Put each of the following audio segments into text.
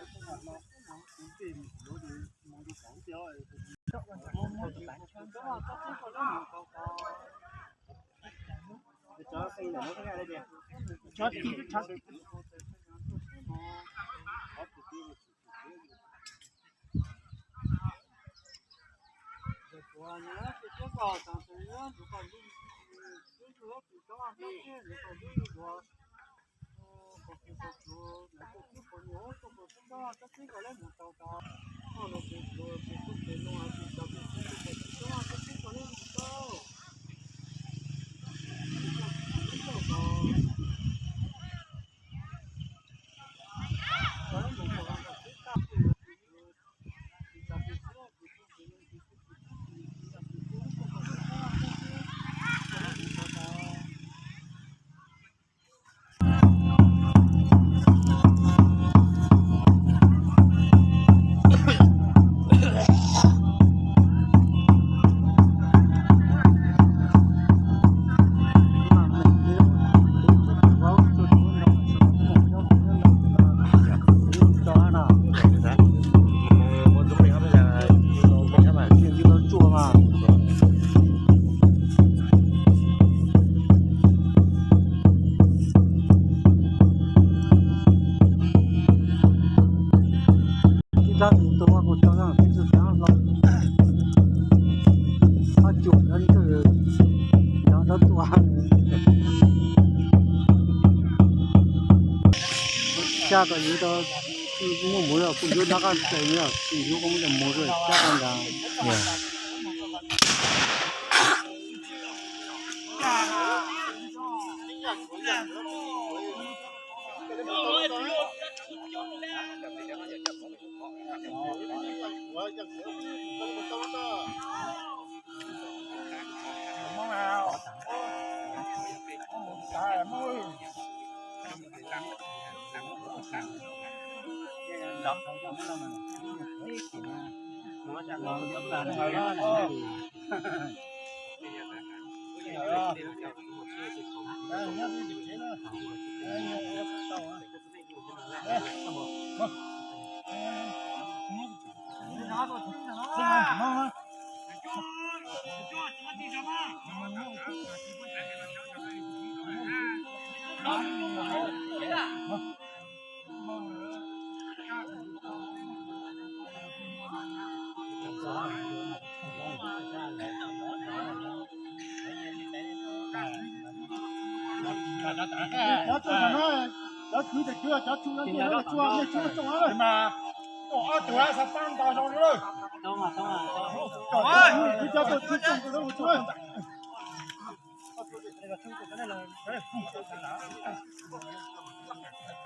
Tib rab tus tua kuv tau tib tug rab hlo, ob cuam rab ntawd, rab tua. Caj kom yuav tau, muaj mus yog kuv yuav noj qab tsev, yog kuv yuav koj muab cov mus rau caj qab nrad. Cov tsuj no, cov khwv tes khwv, cov tsuj no tsuj no tsuj, nej tsuj tsuj mas, ob tug xav pab nto zoo lawm. Cov tsuj no tsuj tsuj.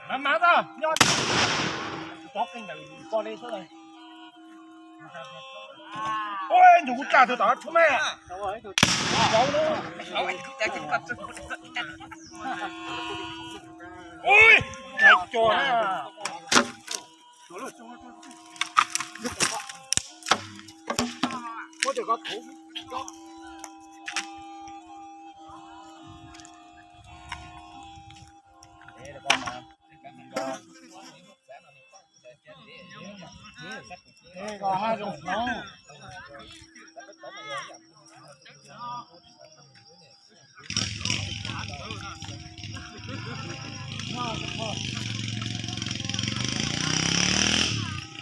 Mas mas da nyob, cov qeej ntawm poj li xwb. Ua nyuag kuv tsa tus tom tshub me. Ui, cua na. Muab cov ko thauv.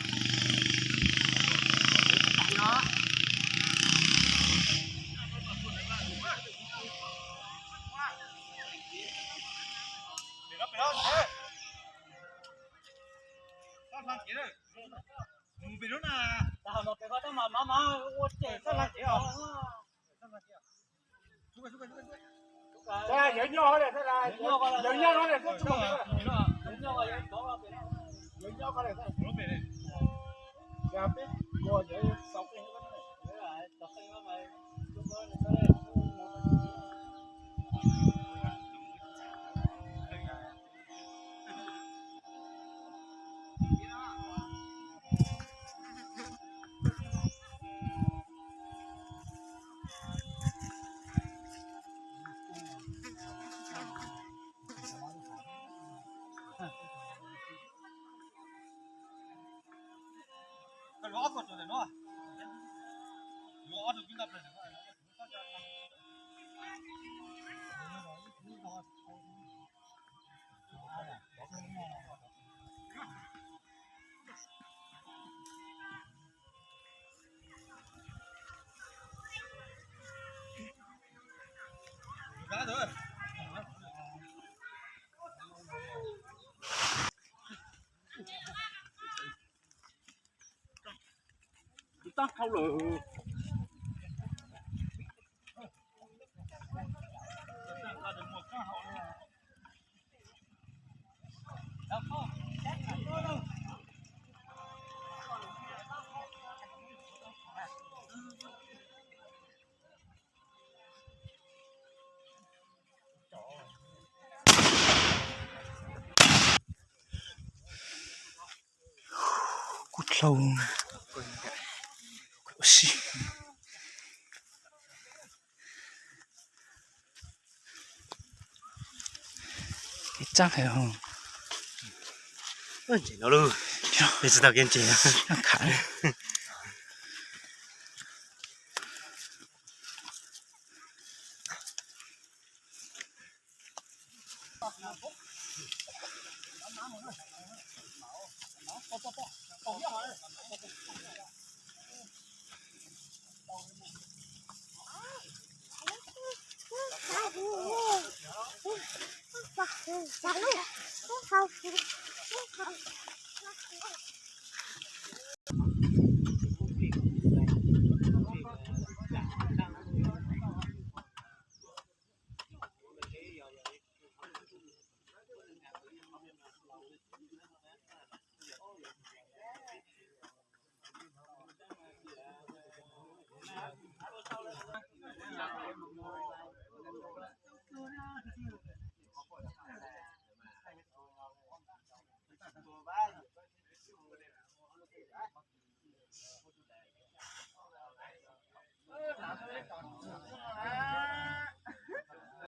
Yawg nyob, yawg nyob no, yawg nyob no. Tab thau lawm. Kuv dlhau. Ib txaj hais ho. Ntses no lub, tsis tau kev ntses.